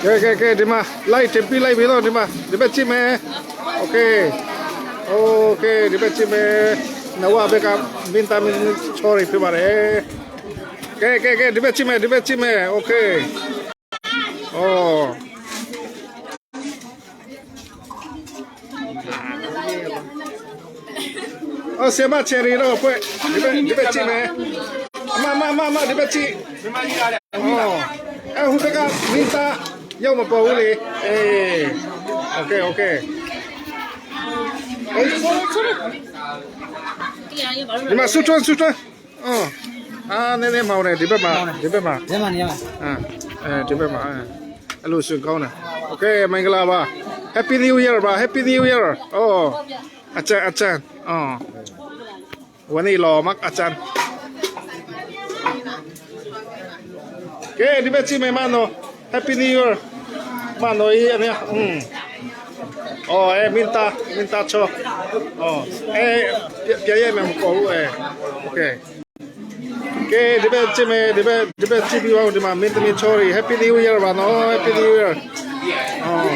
ကဲကဲကဲဒီမှာလိုက်တင်ပြလိုက်ပြီတော့ဒီမှာဒီဘက်ကြည့်မယ် Okay Okay ဒီဘက်ကြည့်မယ်နဝဘက်ကမင်းသားမင်းချော်ရပြပါတယ်ကဲကဲကဲဒီဘက်ကြည့်မယ်ဒီဘက်ကြည့်မယ် Okay အော်အော်ဆရာမချယ်ရီတော့ဖွဲ့ဒီဘက်ဒီဘက်ကြည့်မယ်အမမမမဒီဘက်ကြည့် ဒီမှာကြီးရတယ် အော်အဲဟိုဘက်ကမင်းသားရောက်မပေါ်ဘူးလေအေးโอเคโอเคအေးဒီမှာဆူထွန်းဆူထွန်းအော်အာနည်းနည်းမောင်းနေဒီဘက်မှာဒီဘက်မှာ ညမနေရမှာ အာအဲဒီဘက်မှာအဲအဲ့လိုဆွကောင်းတယ်โอเคမင်္ဂလာပါ Happy New Year ပါ Happy New Year အော်อาจารย์อาจารย์อ๋อวันนี้รอมักอาจารย์ ကဲဒီဘက်ကြည့်မယ်မနော် Happy New Year မနော်အေးအနေอืมအော်အဲမင်းသားမင်းသားချောအော်အဲပြပြရဲမယ်မပေါ်ဘူးအဲโอเคကဲဒီဘက်ကြည့်မယ်ဒီဘက်ဒီဘက်ကြည့်ပြီးတော့ဒီမှာမင်းသမီးချောရီ Happy New Year ပါနော် Happy New Year အော်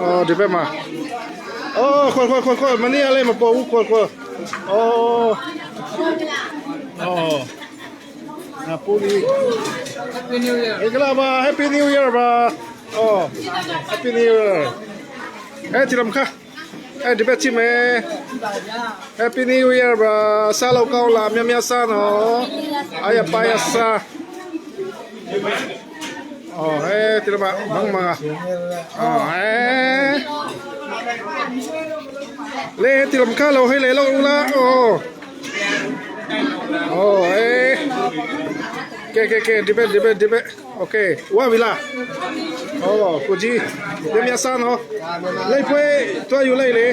အော်ဒီဘက်မှာအော်ခေါ်ခေါ်ခေါ်ခေါ်မနေ့ကလည်းမပေါ်ဘူးခေါ်ခေါ်အော်အော်နာပိုလီ Happy New Year မင်္ဂလာပါ Happy New Year ပါအော် Happy New Year အဲ့ဒီလမခအဲ့ဒီဘက်ချိမဲ Happy New Year ပါစားလောက်ကောင်းလားမြတ်မြတ်စားနော်အာရပါရစားအော်ဟဲ့ဒီလမမงမငါအော်ဟဲ့လေဒီလမခလောဟဲ့လေလောက်လားအော်အော်ဟဲ့ ကဲကဲကဲဒီဘက်ဒီဘက်ဒီဘက်โอเคဝါပြီလားအော်ကိုကြီးပြန်မြဆန်းနော်လိုက်ပွဲတွားယူလိုက်လေ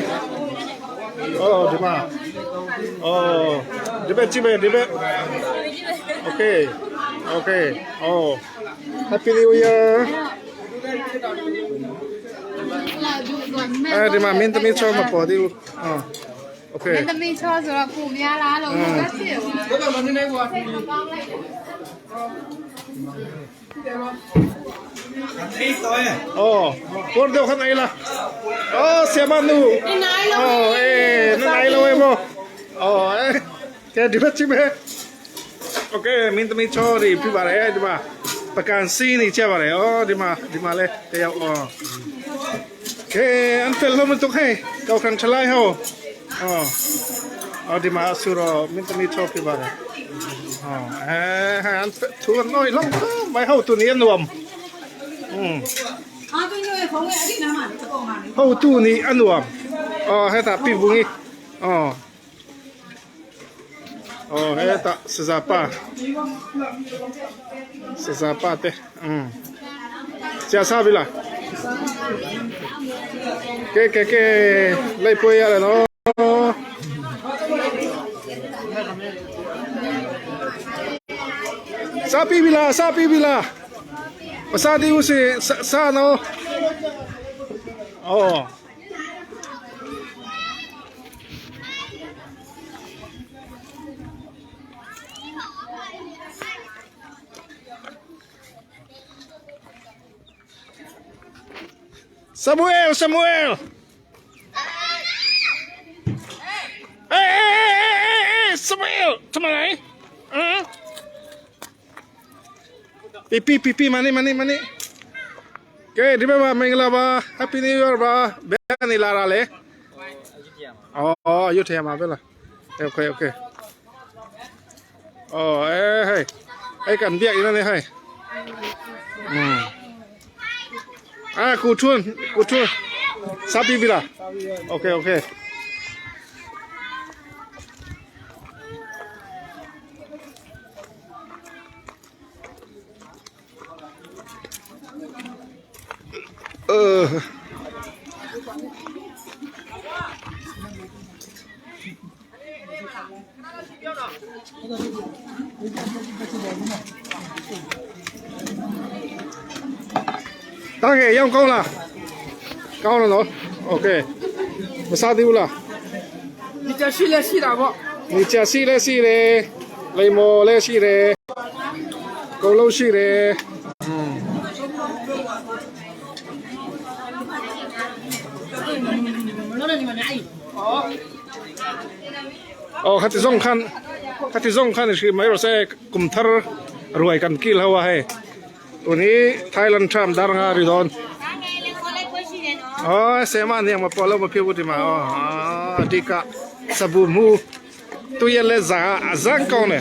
အော်ဒီမှာအော်ဒီဘက်ကြည့်မယ်ဒီဘက်โอเคโอเคအော် Happy New Year အဲဒီမှာမင်းသမီးချောမပေါ်သေးဘူးအော်โอเค မင်းသမီးချောဆိုတော့ကိုများလားလို့ဘယ်ဖြစ်သွား ဘယ်ကမှနည်းနည်းကွာ စိတ်မကောင်းလိုက် အေးတော့ရဲ့ အော်ပေါ်တော့ခနိုင်လားအော်ဆီယမနူ နိုင်လို့ အော်အေးနိုင်လို့မောအော်အဲကဲဒီဘက်ကြည့်မယ်โอเคမင်းသမီးချော်ဒီပြပါတယ်ဒီမှာပကန်စီနေကြပါတယ်အော်ဒီမှာဒီမှာလဲတယောက်အော်ကဲအန်ဖယ်လုံးတော့ဟဲ့ကောက်ခံချလိုက်ဟောအော်အော်ဒီမှာဆူရောမင်းသမီးချော်ပြပါတယ်အော်အဲအန်ထူน้อยลงไม่เฮาตัวนี้นวมอืม အာသူညိုရဲ့ဖုန်းရဲ့အဲ့ဒီနားမှာလေအပေါ်မှာလေ ဟိုတူနီအနွမ်အော်ဟဲ့တာပြဘူးငီအော်အော်ဟဲ့တာစဇာပါစဇာပါတဲ့อืมဆရာစားပြီလားကဲကဲကဲလိုက်ပွေးရတယ်နော်စားပြီပြီလားစားပြီပြီလားမစားသေးဘူးစစားနော်အော် Samuel, Samuel! เอ้ยเอ้ยเอ้ยเอ้ยเอ้ย Samuel ทำอะไรอืมปีปีปีปีมานี่มานี่มานี่ကဲဒီဘက်မှာမင်္ဂလာပါ Happy New Year ပါဘယ်ကနေလာတာလဲအော်ရွတ်ထရမှာပဲလားโอเคโอเคအော်အေးဟဲ့အဲ့ကန်ပြက်ရနေဟဲ့อืม อ่ากูทุนกูทุนซาบีบิล่ะโอเคโอเคเออတာကေရောင်းကောင်းလားကောင်းလားနော်โอเคမစားသေးဘူးလား ဒီကြရှိလဲရှိတာပေါ့ နေချာစီလဲစီတယ်လိမ္မော်လဲရှိတယ်အကုန်လုံးရှိတယ်อืม Aw khati zawng khan khati zawng khan i hrilh mai rawh se kum thar ruai kan kil ho a hei tun hi Thailand tram dar anga ri dawn aw sema aniang ma pawh lo ma phiu ti ma aw a dik a sabu hmu tuia le za a zang kawng ne.